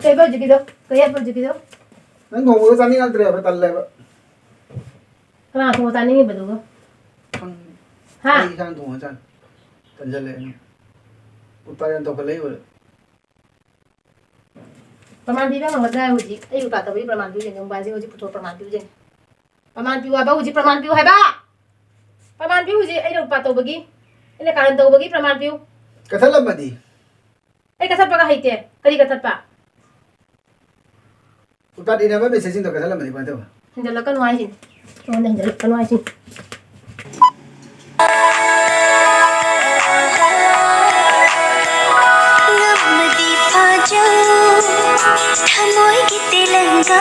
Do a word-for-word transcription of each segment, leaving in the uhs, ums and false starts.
ꯀꯩꯕ ꯍꯧꯖꯤꯛꯀꯤꯗꯣ? ꯀꯩ ꯍꯥꯏꯕ ꯍꯧꯖꯤꯛꯀꯤꯗꯣ? ꯅꯪ ꯊꯣꯡꯕꯒ ꯆꯥꯅꯤꯡꯉꯛꯇ꯭ꯔꯦꯕ, ꯇꯜꯂꯦꯕ꯫ ꯀꯅꯥ ꯊꯣꯡꯕ ꯆꯥꯅꯤꯡꯉꯤꯕꯗꯨꯒ? ꯈꯪ-, ꯍꯥ? ꯑꯩ ꯏꯁꯥꯅ ꯊꯣꯡꯉ ꯆꯥꯅꯤ꯫ ꯇꯟꯖꯜꯂꯛꯑꯦ ꯅꯪ꯫ ꯎꯠꯄꯥꯠ ꯌꯥꯝ ꯇꯧꯈꯠꯂꯛꯏꯕ꯫ ꯄ꯭ꯔꯃꯥꯟ ꯄꯤꯕ ꯉꯝꯒꯗ꯭ꯔꯥ ꯍꯧꯖꯤꯛ? ꯑꯩ ꯎꯄꯥ ꯇꯧꯕꯒꯤ ꯄ꯭ꯔꯃꯥꯟ ꯄꯤꯕ ꯌꯦꯡꯒꯦ꯫ ꯃꯣꯕꯥꯏꯜꯁꯦ ꯍꯧꯖꯤꯛ ꯄꯨꯊꯣꯛꯑ ꯄ꯭ꯔꯃꯥꯟ ꯄꯤꯕ ꯌꯦꯡꯒꯦ꯫ ꯄ꯭ꯔꯃꯥꯟ ꯄꯤꯌꯨ ꯍꯥꯏꯕ ꯍꯧꯖꯤꯛ, ꯄ꯭ꯔꯃꯥꯟ ꯄꯤꯌꯨ ꯍꯥꯏꯕ! ꯄ꯭ꯔꯃꯥꯟ ꯄꯤꯌꯨ ꯍꯧꯖꯤꯛ, ꯑꯩꯅ ꯎꯄꯥ ꯇꯧꯕꯒꯤ, ꯑꯩꯅ ꯀꯥꯔꯟ ꯇꯧꯕꯒꯤ ꯄ꯭ꯔꯃꯥꯟ ꯄꯤꯌꯨ꯫ ꯀꯠꯊꯠꯂꯝꯃꯗꯤ? ꯑꯩ ꯀꯠꯊꯠꯄꯒ ꯍꯩꯇꯦ꯫ ꯀꯔꯤ ꯀꯠꯊꯠꯄ? ꯎꯄꯥ ꯏꯅꯕ ꯃꯦꯁꯦꯖꯁꯤꯡꯗꯣ ꯀꯠꯊꯠꯂꯝꯃꯗꯤ ꯀꯃꯥꯏꯅ ꯇꯧꯕ? ꯍꯦꯟꯖꯜꯂꯛꯀꯅꯨ ꯍꯥꯏꯁꯤꯅꯤ꯫ ꯑꯩꯉꯣꯟꯗ ꯍꯦꯟꯖꯜꯂꯛꯀꯅꯨ ꯍꯥꯏꯁꯤꯅꯤ꯫ ꯉꯝꯃꯗꯤ ꯐꯥꯖꯧ, ꯊꯃꯣꯏꯒꯤ ꯇꯦꯂꯪꯒꯥ꯫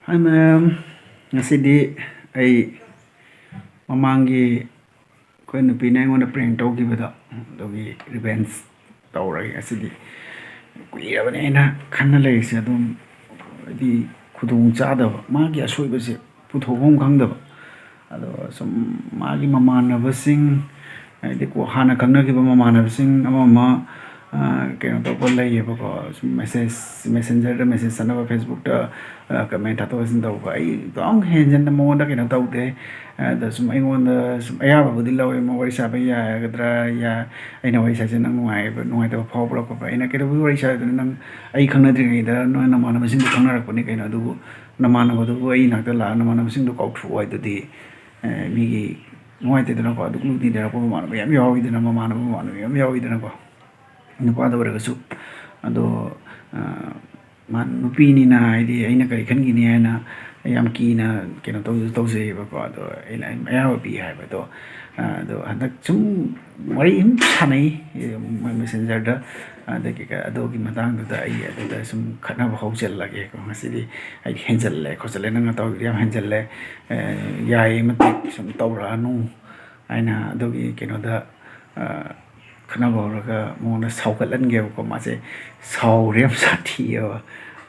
Hi ma'am, ꯉꯁꯤꯗꯤ ꯑꯩ ꯃꯃꯥꯡꯒꯤ ꯑꯩꯈꯣꯏ ꯅꯨꯄꯤꯅ ꯑꯩꯉꯣꯟꯗ prank ꯇꯧꯈꯤꯕꯗꯣ, ꯑꯗꯨꯒꯤ revenge ꯇꯧꯔꯒꯦ ꯉꯁꯤꯗꯤ꯫ ꯀꯨꯏꯔꯕꯅꯦ ꯑꯩꯅ ꯈꯟꯅ ꯂꯩꯔꯤꯁꯦ, ꯑꯗꯨꯝ ꯍꯥꯏꯗꯤ ꯈꯨꯗꯣꯡ ꯆꯥꯗꯕ, ꯃꯥꯒꯤ ꯑꯁꯣꯏꯕꯁꯦ ꯄꯨꯊꯣꯛꯐꯝ ꯈꯪꯗꯕ꯫ ꯑꯗꯣ ꯁꯨꯝ ꯃꯥꯒꯤ ꯃꯃꯥꯟꯅꯕꯁꯤꯡ, ꯍꯥꯏꯗꯤ ꯀꯣ-, ꯍꯥꯟꯅ ꯈꯪꯅꯈꯤꯕ ꯃꯃꯥꯟꯅꯕꯁꯤꯡ ꯑꯃ ꯑꯃ, ꯑ, ꯀꯩꯅꯣ ꯇꯧꯕ ꯂꯩꯌꯦꯕꯀꯣ, ꯁꯨꯝ message, messenger-ꯗ message ꯆꯠꯅꯕ, Facebook-ꯇ, ꯑ, comment ꯊꯥꯗꯣꯛ ꯊꯥꯖꯤꯟ ꯇꯧꯕ, ꯑꯩ ꯑꯗꯨꯝ ꯍꯦꯟꯖꯟꯅ ꯃꯉꯣꯟꯗ ꯀꯩꯅꯣ ꯇꯧꯗꯦ꯫ ꯑꯗ ꯁꯨꯝ ꯑꯩꯉꯣꯟꯗ ꯁꯨꯝ ꯑꯌꯥꯕꯕꯨꯗꯤ ꯂꯧꯋꯦ, "ꯑꯃ ꯋꯥꯔꯤ ꯁꯥꯕ ꯌꯥꯒꯗ꯭ꯔꯥ? ꯌꯥ-, ꯑꯩꯅ ꯋꯥꯔꯤ ꯁꯥꯏꯁꯦ ꯅꯪ ꯅꯨꯡꯉꯥꯏꯕ, ꯅꯨꯡꯉꯥꯏꯇꯕ ꯐꯥꯎꯕ꯭ꯔꯥ ꯈꯣꯠꯄ꯭ꯔꯥ?" ꯑꯩꯅ, "ꯀꯩꯗꯧꯕꯒꯤ ꯋꯥꯔꯤ ꯁꯥꯗꯣꯏꯅꯣ? ꯅꯪ ꯑꯩ ꯈꯪꯅꯗ꯭ꯔꯤꯉꯩꯗ ꯅꯣꯏ ꯅꯃꯥꯟꯅꯕꯁꯤꯡꯗꯣ ꯈꯪꯅꯔꯛꯄꯅꯤ ꯀꯩꯅꯣ, ꯑꯗꯨꯕꯨ ꯅꯃꯥꯟꯅꯕꯗꯨꯕꯨ ꯑꯩ ꯏꯅꯥꯛꯇ ꯂꯥꯛꯑ ꯅꯃꯥꯟꯅꯕꯁꯤꯡꯗꯣ ꯀꯥꯎꯊꯣꯛꯑꯣ ꯍꯥꯏꯗꯨꯗꯤ?" ꯑꯦ, ꯃꯤꯒꯤ ꯅꯨꯡꯉꯥꯏꯇꯦꯗꯅꯀꯣ, ꯑꯗꯨꯛ ꯅꯨꯡꯇꯤꯅꯔꯛꯄ ꯃꯃꯥꯟꯅꯕ ꯌꯥꯝ ꯌꯥꯎꯋꯤꯗꯅ, ꯃꯃꯥꯟꯅꯕ ꯃꯃꯥꯟꯅꯕꯤ ꯌꯥꯝ ꯌꯥꯎꯋꯤꯗꯅꯀꯣ, ꯅꯨꯄꯥꯗ ꯑꯣꯏꯔꯒꯁꯨ꯫ ꯑꯗꯣ, ꯑ, ꯃꯥ ꯅꯨꯄꯤꯅꯤꯅ ꯍꯥꯏꯗꯤ ꯑꯩꯅ ꯀꯔꯤ ꯈꯟꯈꯤꯅꯤ ꯍꯥꯏꯅ ꯌꯥꯝ ꯀꯤꯅ ꯀꯩꯅꯣ ꯇꯧ-, ꯇꯧꯖꯩꯌꯦꯕꯀꯣ꯫ ꯑꯗꯣ ꯑꯩꯅ ꯑꯌꯥꯕ ꯄꯤ ꯍꯥꯏꯕ꯫ ꯑꯗꯣ, ꯑ, ꯑꯗꯣ ꯍꯟꯗꯛ ꯁꯨꯝ ꯋꯥꯔꯤ ꯑꯗꯨꯝ ꯁꯥꯟꯅꯩ, ꯃꯣꯏ messenger-ꯗ꯫ ꯑꯗꯒꯤ ꯀ-, ꯑꯗꯨꯒꯤ ꯃꯇꯥꯡꯗꯨꯗ ꯑꯩ ꯑꯗꯨꯗ ꯁꯨꯝ ꯈꯠꯅꯕ ꯍꯧꯖꯤꯜꯂꯒꯦꯀꯣ꯫ ꯉꯁꯤꯗꯤ ꯑꯩ ꯍꯦꯟꯖꯜꯂꯦ ꯈꯣꯠꯆꯜꯂꯦ, ꯅꯪꯅ ꯇꯧꯔꯤꯗꯣ ꯌꯥꯝ ꯍꯦꯟꯖꯜꯂꯦ, ꯑ, ꯌꯥꯏ ꯃꯇꯤꯛ ꯁꯨꯝ ꯇꯧꯔꯛꯑꯅꯨ ꯍꯥꯏꯅ ꯑꯗꯨꯒꯤ ꯀꯩꯅꯣꯗ, ꯑ, ꯈꯠꯅꯕ ꯍꯧꯔꯒ ꯃꯉꯣꯟꯗ ꯁꯥꯎꯒꯠꯍꯟꯒꯦꯕꯀꯣ꯫ ꯃꯥꯁꯦ ꯁꯥꯎꯔꯦ ꯌꯥꯝ ꯁꯥꯊꯤꯑꯕ꯫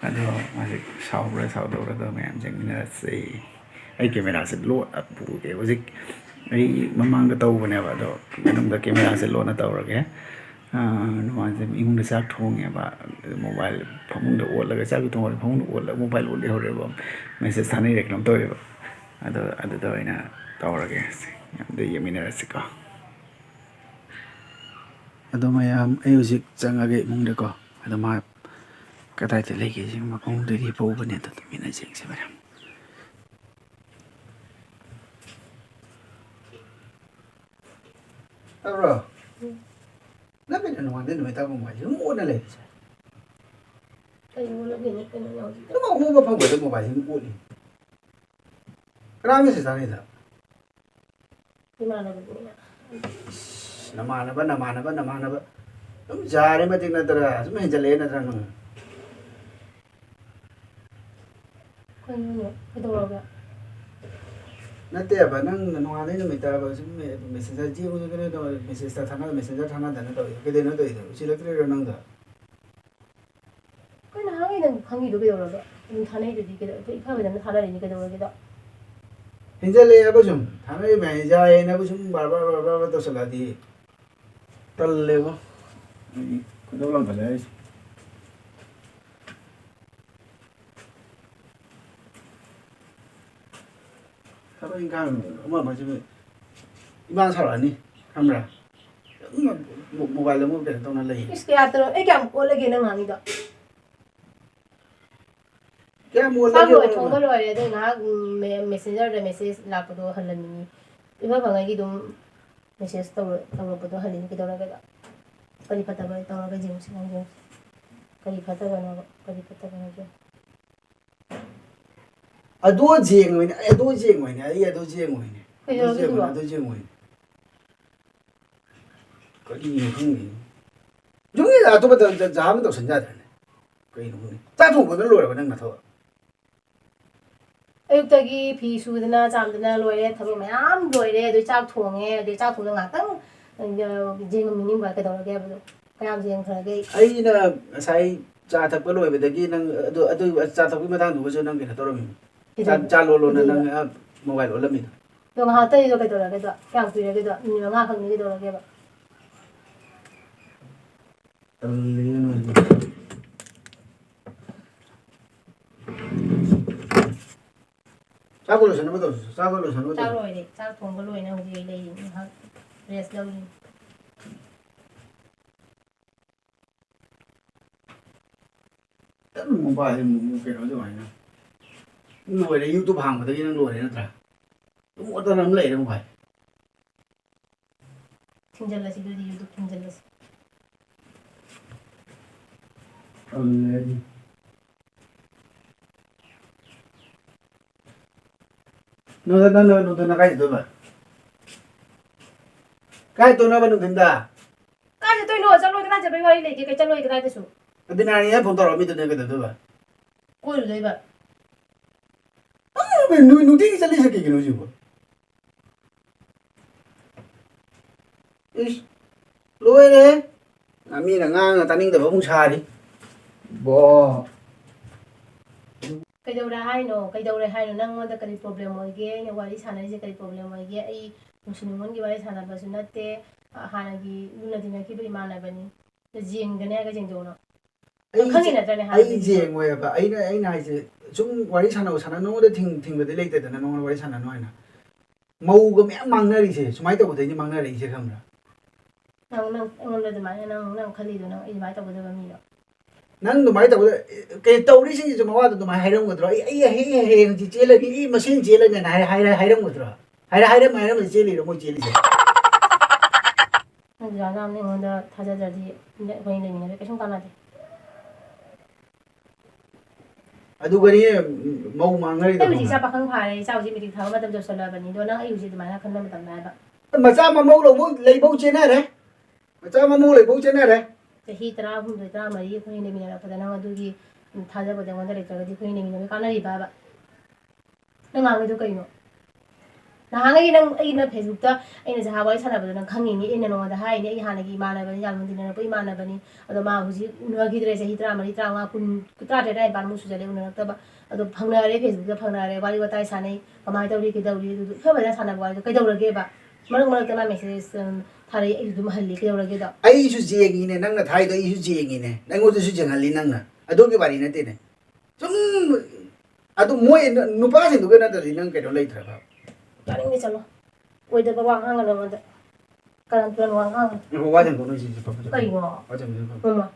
ꯑꯗꯣ ꯃꯥꯁꯦ ꯁꯥꯎꯕ꯭ꯔꯥ ꯁꯥꯎꯗꯕ꯭ꯔꯥꯗꯣ ꯃꯌꯥꯝ ꯌꯦꯡꯃꯤꯟꯅꯔꯁꯦ꯫ ꯑꯩ camera-ꯁꯦ ꯂꯣꯠꯅ ꯄꯨꯒꯦ꯫ ꯍꯧꯖꯤꯛ ꯑꯩ ꯃꯃꯥꯡꯗ ꯇꯧꯕꯅꯦꯕ, ꯑꯗꯣ ꯃꯅꯨꯡꯗ camera-ꯁꯦ ꯂꯣꯠꯅ ꯇꯧꯔꯒꯦ꯫ ꯑꯥ, ꯅꯨꯡꯉꯥꯏꯖꯩ꯫ ꯏꯃꯨꯡꯗ ꯆꯥꯛ ꯊꯣꯡꯉꯦꯕ, ꯑꯗꯨ mobile ꯐꯃꯨꯡꯗ ꯑꯣꯠꯂꯒ, ꯆꯥꯛꯁꯨ ꯊꯣꯡꯉꯦ, ꯐꯃꯨꯡꯗ ꯑꯣꯠꯂꯒ mobile ꯑꯣꯠ ꯂꯩꯍꯧꯔꯦꯕ꯫ Message ꯊꯥꯅꯩꯔꯦ ꯀꯩꯅꯣꯝ ꯇꯧꯔꯦꯕ꯫ ꯑꯗꯣ ꯑꯗꯨꯗ ꯑꯣꯏꯅ ꯇꯧꯔꯒꯦ꯫ ꯑꯗꯨ ꯌꯦꯡꯃꯤꯟꯅꯔꯁꯤꯀꯣ꯫ ꯑꯗꯣ ꯃꯌꯥꯝ, ꯑꯩ ꯍꯧꯖꯤꯛ ꯆꯪꯉꯒꯦ ꯏꯃꯨꯡꯗꯀꯣ꯫ ꯑꯗꯣ ꯃꯥ ꯀꯗꯥꯏꯗ ꯂꯩꯒꯦ ꯁꯤ ꯃꯈꯣꯡꯗꯒꯤ ꯄꯨꯕꯅꯦ꯫ ꯑꯗꯣ ꯇꯨꯃꯤꯟꯅ ꯌꯦꯡꯁꯦ ꯃꯌꯥꯝ꯫ ꯇꯥꯕ꯭ꯔꯣ? ꯅꯪ ꯀꯩꯅꯣ ꯅꯉꯣꯟꯗ ꯅꯨꯃꯤꯠ ꯇꯥꯕ mobile ꯁꯤ ꯑꯗꯨꯝ ꯑꯣꯟꯅ ꯂꯩꯔꯤꯁꯦ? ꯀꯩ ꯑꯣꯟꯅꯒꯦꯅꯦ? ꯀꯩꯅꯣ ꯌꯥꯎꯗꯦ꯫ ꯑꯗꯨꯝ ꯑꯍꯣꯡꯕ ꯐꯪꯕꯗ mobile ꯁꯤ ꯑꯗꯨꯝ ꯑꯣꯠꯂꯤ꯫ ꯀꯅꯥ message ꯊꯥꯅꯩꯗ? ꯏꯃꯥꯟꯅꯕꯗꯨꯅ꯫ ꯏꯁ, ꯅꯃꯥꯟꯅꯕ, ꯅꯃꯥꯟꯅꯕ, ꯅꯃꯥꯟꯅꯕ꯫ ꯑꯗꯨꯝ ꯌꯥꯔꯦ ꯃꯇꯤꯛ ꯅꯠꯇ꯭ꯔꯥ? ꯁꯨꯝ ꯍꯦꯟꯖꯜꯂꯛꯑꯦ ꯅꯠꯇ꯭ꯔꯥ ꯅꯪ? ꯀꯩꯅꯣꯅꯦ? ꯀꯩꯗꯧꯔꯒꯦ? ꯅꯠꯇꯦꯕ, ꯅꯪ ꯅꯣꯡꯉꯥꯟꯗꯩ ꯅꯨꯃꯤꯠ ꯇꯥꯕ ꯁꯨꯝ message ꯌꯦꯡꯉꯨꯗ ꯀꯩꯅꯣ ꯇꯧꯔ, message ꯊꯥꯅ-, messenger ꯊꯥꯅꯗꯅ ꯇꯧꯔꯤꯗꯣ꯫ ꯀꯩꯗꯩꯅꯣ ꯇꯧꯔꯤꯗꯣ? ꯎꯁꯤꯜꯂꯛꯇ꯭ꯔꯤꯔꯣ ꯅꯪꯗꯣ? ꯀꯩꯅꯣ ꯍꯥꯏ ꯅꯪ ꯈꯪꯉꯤꯗꯣ ꯀꯩꯗꯧꯔꯒꯦ? ꯑꯗꯨꯝ ꯊꯥꯅꯩꯗꯨꯗꯤ ꯀꯩꯗꯧ-, ꯑꯩꯈꯣꯏ ꯏꯐ ꯐꯖꯅ ꯊꯥꯅꯔꯤꯅꯤ ꯀꯩꯗꯧꯔꯒꯦꯗꯣ? ꯍꯦꯟꯖꯜꯂꯛꯑꯦꯕ ꯁꯨꯝ꯫ ꯊꯥꯅꯔꯤꯕ ꯃꯌꯥꯝꯁꯦ ꯌꯥꯏꯌꯦꯅꯕꯨ ꯁꯨꯝ ꯕꯥꯔ ꯕꯥꯔ ꯕꯥꯔ ꯕꯥꯔ ꯕꯥꯔ ꯇꯧꯁꯜꯂꯛꯑꯗꯤ꯫ ꯇꯜꯂꯦꯕꯣ꯫ ꯑꯩ ꯈꯣꯏꯗꯧ ꯂꯪꯈꯠꯂꯦ ꯍꯥꯏꯁꯦ꯫ ꯊꯕꯛ ꯏꯪꯈꯥꯡ ꯑꯃ ꯑꯃꯁꯤꯕꯨ ꯏꯃꯥꯅ ꯁꯥꯎꯔꯛꯑꯅꯤ, ꯈꯪꯕ꯭ꯔꯥ? ꯑꯗꯨꯝ ꯃꯣ-, mobile ꯑꯃ ꯀꯩꯅꯣ ꯇꯧꯅ ꯂꯩ꯫ ꯏꯁ, ꯀꯌꯥ ꯇꯧꯔ-, ꯑꯩ ꯀꯌꯥꯝ ꯑꯣꯠꯂꯒꯦ ꯅꯪ ꯉꯥꯡꯉꯤꯗꯣ? ꯀꯌꯥꯝ ꯆꯥꯛ ꯑꯣꯠꯂꯒꯦ ꯂꯣꯏ-, ꯅꯪ? ꯊꯣꯡꯕ ꯂꯣꯏꯔꯦ, ꯑꯗꯨ ꯉꯥꯏꯍꯥꯛ, ꯎꯝ, ꯃꯦ-, messenger ꯗ message ꯂꯥꯛꯄꯗꯣ ꯍꯜꯂꯝꯃꯤꯅꯤ꯫ ꯏꯐ ꯐꯪꯉꯩꯒꯤ ꯑꯗꯨꯝ message ꯇꯧꯔ-, ꯇꯧꯔꯛꯄꯗꯣ ꯍꯜꯂꯤꯅꯤ ꯀꯩꯗꯧꯔꯒꯦꯗꯣ? ꯀꯔꯤ ꯐꯠꯇꯕ ꯇꯧꯔꯒꯦ ꯌꯦꯡꯉꯨꯁꯤ, ꯅꯪ ꯌꯦꯡꯉꯨꯁꯤ꯫ ꯀꯔꯤ ꯐꯠꯇꯕꯅꯣꯕ? ꯀꯔꯤ ꯐꯠꯇꯕꯅꯣ ꯌꯦꯡꯉꯨ꯫ ꯑꯗꯣ ꯌꯦꯡꯉꯣꯏꯅꯦ, ꯑꯩ ꯑꯗꯣ ꯌꯦꯡꯉꯣꯏꯅꯦ, ꯑꯩ ꯑꯗꯣ ꯌꯦꯡꯉꯣꯏꯅꯦ꯫ ꯑꯗꯣ ꯀꯩꯗꯧꯔꯒꯦ ꯌꯦꯡꯉꯣꯏꯅꯦ, ꯑꯗꯨꯕꯣ? ꯑꯗꯣ ꯌꯦꯡꯉꯣꯏꯅꯦ꯫ ꯀꯔꯤꯅꯣ ꯈꯪꯗꯦ꯫ ꯌꯨꯝꯒꯤ ꯑꯇꯣꯞꯄꯗ ꯖ-, ꯖꯍꯥ ꯑꯃ ꯇꯧꯁꯟ ꯌꯥꯗ꯭ꯔꯅꯦ? ꯀꯩꯅꯣ ꯈꯪꯗꯦ꯫ ꯆꯥꯛ ꯊꯣꯡꯕꯗ ꯂꯣꯏꯔꯕ ꯅꯪ ꯅꯊꯧ? ꯑꯌꯨꯛꯇꯒꯤ ꯐꯤ ꯁꯨꯗꯅ ꯆꯥꯝꯗꯅ ꯂꯣꯏꯔꯦ, ꯊꯕꯛ ꯃꯌꯥꯝ ꯂꯣꯏꯔꯦ, ꯑꯗꯨ ꯆꯥꯛ ꯊꯣꯡꯉꯦ, ꯑꯗꯨ ꯆꯥꯛ ꯊꯣꯡꯕꯗ ꯉꯥꯛꯇꯪ, ꯑ, ꯌꯦꯡꯉꯝꯃꯤꯅꯤꯡꯕ ꯀꯩꯗꯧꯔꯒꯦ ꯍꯥꯏꯕꯗꯣ? ꯀꯌꯥꯝ ꯌꯦꯡꯈ꯭ꯔꯒꯦ? ꯑꯩꯅ ꯉꯁꯥꯏ ꯆꯥ ꯊꯛꯄ ꯂꯣꯏꯕꯗꯒꯤ ꯅꯪ ꯑꯗꯨ, ꯑꯗꯨ ꯆꯥ ꯊꯛꯄꯒꯤ ꯃꯇꯥꯡꯗꯨꯒꯁꯨ ꯅꯪ ꯀꯩꯅꯣ ꯇꯧꯔꯝꯃꯤꯅꯤ꯫ ꯆꯥ, ꯀꯩꯗꯧꯕ? ꯆꯥ ꯂꯣꯜꯂꯣꯅ ꯀꯩꯗꯧꯕ? ꯅꯪ, ꯑ, mobile ꯑꯣꯠꯂꯝꯃꯤꯗꯣ꯫ ꯑꯗꯣ ꯉꯥꯏꯍꯥꯛꯇꯅꯤꯗꯣ ꯀꯩꯗꯧꯔꯒꯦꯗꯣ? ꯀꯌꯥꯝ ꯀꯨꯏꯔꯒꯦꯗꯣ? ꯃꯤꯅꯤꯠ ꯃꯉꯥ ꯈꯛꯅꯤ ꯀꯩꯗꯧꯔꯒꯦꯕ? ꯇꯜꯂꯦ ꯅꯣꯏꯗꯤ꯫ ꯆꯥꯛ ꯂꯣꯏꯁꯟꯅꯕ ꯇꯧꯁꯤ, ꯆꯥꯛ ꯂꯣꯏꯁꯟꯅꯕ ꯆꯥꯛ ꯇꯧꯁꯤ꯫ ꯂꯣꯏꯔꯦ, ꯆꯥꯛ ꯊꯣꯡꯕ ꯂꯣꯏꯔꯦ, ꯍꯧꯖꯤꯛ ꯑꯩ ꯂꯩꯔꯤꯅꯤ, ꯉꯥꯏꯍꯥꯛ rest ꯂꯧꯔꯤꯅꯤ꯫ ꯈꯤꯇꯪ mobile ꯑꯃꯨꯛ ꯀꯩꯅꯣ ꯑꯗꯨꯃꯥꯏꯅ꯫ ꯅꯪ ꯂꯣꯏꯔꯦ, YouTube ꯍꯥꯡꯕꯗꯒꯤ ꯅꯪ ꯂꯣꯏꯔꯦ ꯅꯠꯇ꯭ꯔꯥ? ꯑꯗꯨꯝ ꯑꯣꯠꯇꯅ ꯑꯗꯨꯝ ꯂꯩꯔꯦ mobile꯫ ꯊꯤꯡꯖꯤꯜꯂꯁꯤ ꯑꯗꯨꯗꯤ, YouTube ꯊꯤꯡꯖꯤꯜꯂꯁꯤ꯫ ꯇꯜꯂꯦ ꯑꯩꯗꯤ꯫ ꯅꯪ, ꯅꯪ, ꯅꯪ ꯅꯨꯡꯊꯤꯟꯗ ꯀꯥꯏ ꯆꯠꯇꯣꯏꯕ? ꯀꯥꯏ ꯆꯠꯇꯣꯏꯅꯣꯕ ꯅꯨꯡꯊꯤꯟꯗ? ꯀꯥꯏ ꯆꯠꯇꯣꯏꯅꯣ? ꯆꯠꯂꯣꯏ, ꯀꯗꯥꯏ ꯆꯠꯄꯩ ꯋꯥꯔꯤ ꯂꯩꯒꯦ? ꯀꯩ ꯆꯠꯂꯣꯏ ꯀꯗꯥꯏꯗꯁꯨ? ꯑꯗꯨ ꯅꯍꯥꯟ ꯑꯩꯅ phone ꯇꯧꯔꯛꯑꯝꯃꯤꯗꯨꯅ ꯀꯩꯗꯧꯗꯣꯏꯕ? ꯀꯣꯏꯔꯨꯗꯣꯏꯕ꯫ ꯑꯥ, ꯅꯨ-, ꯅꯨꯡꯇꯤꯒꯤ ꯆꯠꯂꯤꯁꯦ ꯀꯩꯒꯤꯅꯣ ꯍꯧꯖꯤꯛꯄꯣ? ꯏꯁ, ꯂꯣꯏꯔꯦ꯫ ꯃꯤꯅ ꯉꯥꯡꯉ ꯇꯥꯅꯤꯡꯗꯕ ꯑꯃꯨꯛ ꯁꯥꯔꯤ꯫ ꯕꯣ꯫ ꯀꯩꯗꯧꯔꯦ ꯍꯥꯏꯅꯣ? ꯀꯩꯗꯧꯔꯦ ꯍꯥꯏꯅꯣ? ꯅꯪꯉꯣꯟꯗ ꯀꯔꯤ problem ꯑꯣꯏꯒꯦ? ꯑꯩꯅ ꯋꯥꯔꯤ ꯁꯥꯟꯅꯔꯤꯁꯦ ꯀꯔꯤ problem ꯑꯣꯏꯒꯦ? ꯑꯩ ꯅꯨꯡꯁꯤ ꯅꯨꯡꯉꯣꯟꯒꯤ ꯋꯥꯔꯤ ꯁꯥꯟꯅꯕꯁꯨ ꯅꯠꯇꯦ꯫ ꯑ, ꯍꯥꯟꯅꯒꯤ ꯂꯨꯅ ꯇꯤꯟꯅꯈꯤꯕ ꯏꯃꯥꯟꯅꯕꯅꯤ꯫ ꯌꯦꯡꯒꯅꯤ ꯍꯥꯏꯔꯒ ꯌꯦꯡꯗꯧꯅꯣ? ꯑꯩ ꯈꯪꯉꯤ ꯅꯠꯇ꯭ꯔꯅꯦ ꯑꯩ ꯍꯥꯟꯅꯗꯒꯤꯁꯨ? ꯌꯦꯡꯉꯣꯏꯕ꯫ ꯑꯩꯅ, ꯑꯩꯅ ꯍꯥꯏꯁꯦ, ꯁꯨꯝ ꯋꯥꯔꯤ ꯁꯥꯟꯅꯧ, ꯁꯥꯟꯅꯧ, ꯅꯉꯣꯟꯗ ꯊꯤꯡ-, ꯊꯤꯡꯕꯗꯤ ꯂꯩꯇꯦꯗꯅ, ꯅꯉꯣꯟꯗ ꯋꯥꯔꯤ ꯁꯥꯟꯅꯅꯨ ꯍꯥꯏꯅ꯫ ꯃꯧꯒ ꯃꯌꯥꯝ ꯃꯥꯡꯅꯔꯤꯁꯦ, ꯁꯨꯃꯥꯏꯅ ꯇꯧꯕꯗꯩꯅꯦ ꯃꯥꯡꯅꯔꯛꯏꯁꯦ, ꯈꯪꯕ꯭ꯔꯥ? ꯅꯪ, ꯅꯪ ꯑꯩꯉꯣꯟꯗ ꯑꯗꯨꯃꯥꯏꯅ ꯅꯪ, ꯅꯪ ꯈꯜꯂꯤꯗꯣ, ꯅꯪ ꯑꯩ ꯑꯗꯨꯃꯥꯏꯅ ꯇꯧꯒꯗꯕ ꯃꯤꯔꯣ? ꯅꯪ ꯑꯗꯨꯃꯥꯏꯅ ꯇꯧꯕꯗ, ꯀꯩ ꯇꯧꯔꯤꯁꯤꯡꯁꯤꯁꯨ ꯃꯋꯥꯗ ꯑꯗꯨꯃꯥꯏꯅ ꯍꯥꯏꯔꯝꯒꯗ꯭ꯔꯣ? "ꯑꯩ, ꯑꯩ ꯍꯌꯦꯡ, ꯍꯌꯦꯡ ꯍꯪꯆꯤꯠ ꯆꯦꯜꯂꯅꯤ, ꯑꯩ ꯃꯁꯦꯟ ꯆꯦꯜꯂꯅꯤꯅ" ꯍꯥꯏ-, ꯍꯥꯏꯔ-, ꯍꯥꯏꯔꯝꯒꯗ꯭ꯔꯣ? ꯍꯥꯏꯔ-, ꯍꯥꯏꯔꯝ-, ꯍꯥꯏꯔꯝꯕꯗ ꯆꯦꯜꯂꯤꯔꯣ ꯃꯣꯏ ꯆꯦꯜꯂꯤꯁꯦ? ꯅꯪ ꯑꯗꯨꯃꯥꯏꯅ ꯑꯩꯉꯣꯟꯗ ꯊꯥꯖꯗ꯭ꯔꯗꯤ ꯑꯩꯈꯣꯏ ꯂꯩꯃꯤꯟꯅꯕ ꯀꯩꯁꯨꯝ ꯀꯥꯟꯅꯗꯦ꯫ ꯑꯗꯨꯒꯅꯤ, ꯃꯧ ꯃꯥꯡꯅꯔꯤꯗꯣ ꯑꯩ ꯍꯧꯖꯤꯛ ꯈꯪꯕ꯭ꯔꯥ? ꯏꯆꯥ ꯄꯥꯈꯪ ꯐꯥꯔꯦ, ꯏꯆꯥ ꯍꯧꯖꯤꯛ matric ꯊꯥꯕ ꯃꯇꯝ ꯌꯧꯁꯜꯂꯛꯑꯕꯅꯤ, ꯑꯗꯣ ꯅꯪ ꯑꯩ ꯍꯧꯖꯤꯛ ꯑꯗꯨꯃꯥꯏꯅ ꯈꯟꯕ ꯃꯇꯝꯗ ꯍꯥꯏꯕ꯫ ꯃꯆꯥ ꯃꯃꯧ ꯂꯧꯕ ꯂꯩꯕꯧ ꯆꯦꯟꯅꯔꯦ꯫ ꯃꯆꯥ ꯃꯃꯧ ꯂꯩꯕꯧ ꯆꯦꯟꯅꯔꯦ꯫ ꯆꯍꯤ ꯇꯔꯥꯍꯨꯝꯗꯣꯏ, ꯇꯔꯥꯃꯔꯤ ꯑꯩꯈꯣꯏꯅ ꯂꯩꯃꯤꯟꯅꯔꯛꯄꯗ ꯅꯪ ꯑꯗꯨꯒꯤ ꯊꯥꯖꯕꯗꯣ ꯑꯩꯉꯣꯟꯗ ꯂꯩꯇ꯭ꯔꯒꯗꯤ ꯑꯩꯈꯣꯏꯅ ꯂꯩꯃꯤꯟꯅꯕꯒꯤ ꯀꯥꯟꯅꯔꯤꯕ꯭ꯔꯕ? ꯅꯪ ꯉꯥꯡꯉꯤꯗꯣ ꯀꯩꯅꯣ? ꯅꯍꯥꯟꯉꯩ ꯅꯪ ꯑꯩꯅ Facebook-ꯇ ꯑꯩꯅ ꯖꯍꯥ ꯋꯥꯔꯤ ꯁꯥꯟꯅꯕꯗꯣ ꯅꯪ ꯈꯪꯉꯤꯅꯤ, ꯑꯩꯅ ꯅꯉꯣꯟꯗ ꯍꯥꯏꯔꯤꯅꯤ, ꯑꯩ ꯍꯥꯟꯅꯒꯤ ꯏꯃꯥꯟꯅꯕꯅꯤ, ꯌꯥꯝꯅ ꯇꯤꯟꯅꯔꯛꯄ ꯏꯃꯥꯟꯅꯕꯅꯤ, ꯑꯗꯣ ꯃꯥ ꯍꯧꯖꯤꯛ ꯎꯅꯈꯤꯗ꯭ꯔꯦ, ꯆꯍꯤ ꯇꯔꯥꯃꯔꯤ, ꯇꯔꯥꯃꯉꯥ, ꯀꯨꯟ, ꯇꯔꯥꯇꯔꯦꯠ, ꯇꯔꯥꯅꯤꯄꯥꯟꯃꯨꯛ ꯁꯨꯖꯜꯂꯦ ꯎꯅꯔꯛꯇꯕ꯫ ꯑꯗꯣ ꯐꯪꯅꯔꯦ, Facebook-ꯇ ꯐꯪꯅꯔꯦ, ꯋꯥꯔꯤ ꯋꯥꯇꯥꯏ ꯁꯥꯟꯅꯩ, ꯀꯃꯥꯏꯅ ꯇꯧꯔꯤ, ꯀꯩꯗꯧꯔꯤ, ꯑꯗꯨꯗꯣ ꯏꯐ ꯐꯖꯅ ꯁꯥꯟꯅꯕ ꯋꯥꯔꯤꯗꯣ ꯀꯩꯗꯧꯔꯒꯦꯕ? ꯃꯔꯛ ꯃꯔꯛꯇ ꯃꯥ message, ꯎꯝ, ꯊꯥꯔꯛꯏ, ꯑꯩꯁꯨ ꯑꯗꯨꯝ ꯍꯜꯂꯤ, ꯀꯩꯗꯧꯔꯒꯦꯗꯣ? ꯑꯩꯁꯨ ꯌꯦꯡꯉꯤꯅꯦ, ꯅꯪꯅ ꯊꯥꯏꯗꯣ ꯑꯩꯁꯨ ꯌꯦꯡꯉꯤꯅꯦ, ꯑꯩꯉꯣꯟꯗꯁꯨ ꯌꯦꯡꯍꯜꯂꯤ ꯅꯪꯅ꯫ ꯑꯗꯨꯒꯤ ꯋꯥꯔꯤ ꯅꯠꯇꯦꯅꯦ꯫ ꯁꯨꯝ ꯑꯗꯨ ꯃꯣꯏ ꯅꯨ-, ꯅꯨꯄꯥꯁꯤꯡꯗꯨꯒ ꯅꯠꯇ꯭ꯔꯗꯤ ꯅꯪ ꯀꯩꯅꯣ ꯂꯩꯇ꯭ꯔꯕ? ꯇꯥꯅꯤꯡꯗꯦ, ꯆꯠꯂꯣ꯫ ꯑꯣꯏꯗꯕ ꯋꯥ ꯉꯥꯡꯒꯅꯨ ꯑꯩꯉꯣꯟꯗ꯫ ꯀꯔꯟ ꯇꯨꯔꯟ ꯋꯥ ꯉꯥꯡꯒꯅꯨ꯫ ꯉꯥꯏꯈꯣ, ꯋꯥ ꯁꯦꯡꯗꯣꯛꯅꯁꯤ ꯁꯤꯁꯦ, ꯐꯖꯅ꯫ ꯀꯩꯅꯣ? ꯋꯥ ꯁꯦꯡꯗꯣꯛꯅꯁꯤ, ꯐꯖꯅ꯫ ꯃꯃꯥ꯫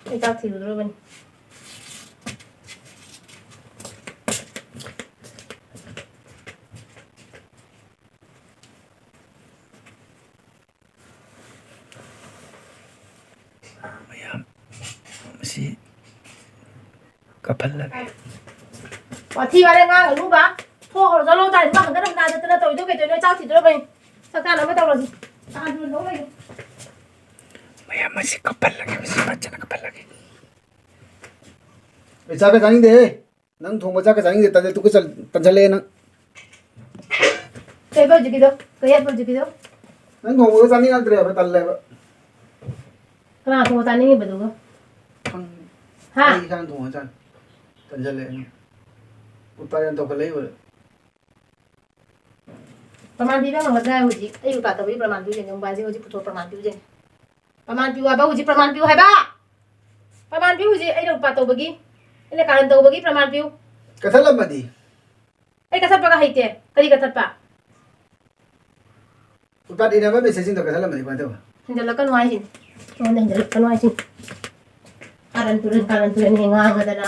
ꯑꯩ ꯆꯥꯛ ꯊꯤꯔꯨꯗꯣꯔꯕꯅꯤ꯫ ꯃꯌꯥꯝ, ꯃꯁꯤ ꯀꯞꯍꯜꯂꯒꯦ꯫ ꯋꯥꯊꯤ ꯋꯥꯔꯦꯝ ꯉꯥꯡꯒꯅꯨꯕ꯫ ꯊꯣꯛꯈ꯭ꯔꯣ, ꯆꯠꯂꯣ꯫ ꯇꯥꯏ, ꯃꯥ ꯍꯟꯒꯠ ꯍꯟꯗꯥ ꯆꯠꯇꯅ ꯇꯧꯔꯤꯗꯣ ꯀꯩꯗꯧꯅꯣ? ꯆꯥꯛ ꯊꯤꯗꯣꯔꯕꯅꯤ꯫ ꯆꯥꯛ ꯆꯥꯅꯕ ꯇꯧꯔꯁꯤ꯫ ꯇꯥꯟꯗꯣꯟ ꯂꯧ ꯂꯩꯔꯦ꯫ ꯃꯌꯥꯝ ꯃꯁꯤ ꯀꯞꯍꯜꯂꯒꯦ, ꯃꯁꯤ ꯐꯖꯅ ꯀꯞꯍꯜꯂꯒꯦ꯫ ꯑꯩ ꯆꯥꯛꯀ ꯆꯥꯅꯤꯡꯗꯦꯍꯦ꯫ ꯅꯪ ꯊꯣꯡꯕ ꯆꯥꯛꯀ ꯆꯥꯅꯤꯡꯗꯦ, ꯇꯜꯂꯦ, ꯇꯨꯀꯠꯆ-, ꯇꯟꯖꯜꯂꯛꯑꯦ ꯅꯪ꯫ ꯀꯩꯕ ꯍꯧꯖꯤꯛꯀꯤꯗꯣ? ꯀꯩ ꯍꯥꯏꯕ ꯍꯧꯖꯤꯛꯀꯤꯗꯣ? ꯅꯪ ꯊꯣꯡꯕꯒ ꯆꯥꯅꯤꯡꯉꯛꯇ꯭ꯔꯦꯕ, ꯇꯜꯂꯦꯕ꯫ ꯀꯅꯥ ꯊꯣꯡꯕ ꯆꯥꯅꯤꯡꯉꯤꯕ ꯑꯗꯨꯒ? ꯈꯪ-, ꯍꯥ? ꯑꯩ ꯏꯁꯥꯅ ꯊꯣꯡꯉ ꯆꯥꯅꯤ꯫ ꯇꯟꯖꯜꯂꯛꯑꯦ ꯅꯪ꯫ ꯎꯄꯥꯏ ꯌꯥꯝ ꯇꯧꯈꯠꯂꯛꯏꯕ꯫ ꯄ꯭ꯔꯃꯥꯟ ꯄꯤꯕ ꯉꯝꯒꯗ꯭ꯔꯥ ꯍꯧꯖꯤꯛ? ꯑꯩ ꯎꯄꯥ ꯇꯧꯕꯒꯤ ꯄ꯭ꯔꯃꯥꯟ ꯄꯤꯌꯨ ꯌꯦꯡꯒꯦ꯫ ꯃꯣꯕꯥꯏꯜꯁꯦ ꯍꯧꯖꯤꯛ ꯄꯨꯊꯣꯛꯑ ꯄ꯭ꯔꯃꯥꯟ ꯄꯤꯌꯨ ꯌꯦꯡꯒꯦ꯫ ꯄ꯭ꯔꯃꯥꯟ ꯄꯤꯌꯨ ꯍꯥꯏꯕ ꯍꯧꯖꯤꯛ, ꯄ꯭ꯔꯃꯥꯟ ꯄꯤꯌꯨ ꯍꯥꯏꯕ! ꯄ꯭ꯔꯃꯥꯟ ꯄꯤꯌꯨ ꯍꯧꯖꯤꯛ, ꯑꯩꯅ ꯎꯄꯥ ꯇꯧꯕꯒꯤ, ꯑꯩꯅ ꯀꯥꯔꯟ ꯇꯧꯕꯒꯤ ꯄ꯭ꯔꯃꯥꯟ ꯄꯤꯌꯨ꯫ ꯀꯠꯊꯠꯂꯝꯃꯗꯤ? ꯑꯩ ꯀꯠꯊꯠꯄꯒ ꯍꯩꯇꯦ꯫ ꯀꯔꯤ ꯀꯠꯊꯠꯄ? ꯎꯄꯥ ꯏꯅꯕ ꯃꯦꯁꯦꯖꯁꯤꯡꯗꯣ ꯀꯠꯊꯠꯂꯝꯃꯗꯤ ꯀꯃꯥꯏꯅ ꯇꯧꯕ? ꯍꯦꯟꯖꯜꯂꯛꯀꯅꯨ ꯍꯥꯏꯁꯤꯅꯤ꯫ ꯑꯩꯉꯣꯟꯗ ꯍꯦꯟꯖꯜꯂꯛꯀꯅꯨ ꯍꯥꯏꯁꯤꯅꯤ꯫ ꯀꯥꯔꯟ ꯇꯨꯔꯟ, ꯀꯥꯔꯟ ꯇꯨꯔꯟ ꯍꯦꯛ ꯉꯥꯡꯉꯗꯅ,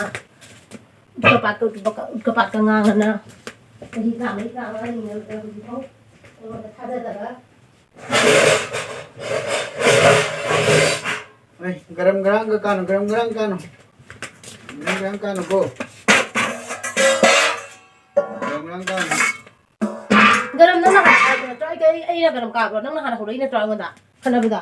ꯎꯠꯀ ꯄꯥꯠꯀ, ꯎꯠꯀ ꯄꯥꯠꯀ ꯉꯥꯡꯉꯅ, ꯆꯍꯤ ꯇꯔꯥꯃꯔꯤ, ꯇꯔꯥꯃꯉꯥ ꯍꯤꯡꯉꯕꯗ ꯍꯧꯖꯤꯛꯐꯥꯎ ꯑꯩꯉꯣꯟꯗ ꯊꯥꯖꯗꯕ꯫ ꯑꯩ ꯒꯔꯝ ꯒꯔꯥꯡꯒ ꯀꯥꯅꯨ, ꯒꯔꯝ ꯒꯔꯥꯡ ꯀꯥꯅꯨ꯫ ꯒꯔꯝ ꯒꯔꯥꯡ ꯀꯥꯅꯨꯀꯣ꯫ ꯒꯔꯝ ꯒꯔꯥꯡ ꯀꯥꯅꯨ꯫ ꯒꯔꯝ ꯅꯪꯅ ꯍꯥꯟꯅ ꯍꯥꯏꯔꯛꯄ ꯅꯠꯇ꯭ꯔꯣ? ꯑꯩ, ꯑꯩ, ꯑꯩꯅ ꯒꯔꯝ ꯀꯥꯕ꯭ꯔꯣ? ꯅꯪꯅ ꯍꯥꯟꯅ ꯍꯧꯔꯛꯏ ꯅꯠꯇ꯭ꯔꯣ ꯑꯩꯉꯣꯟꯗ ꯈꯠꯅꯕꯗ?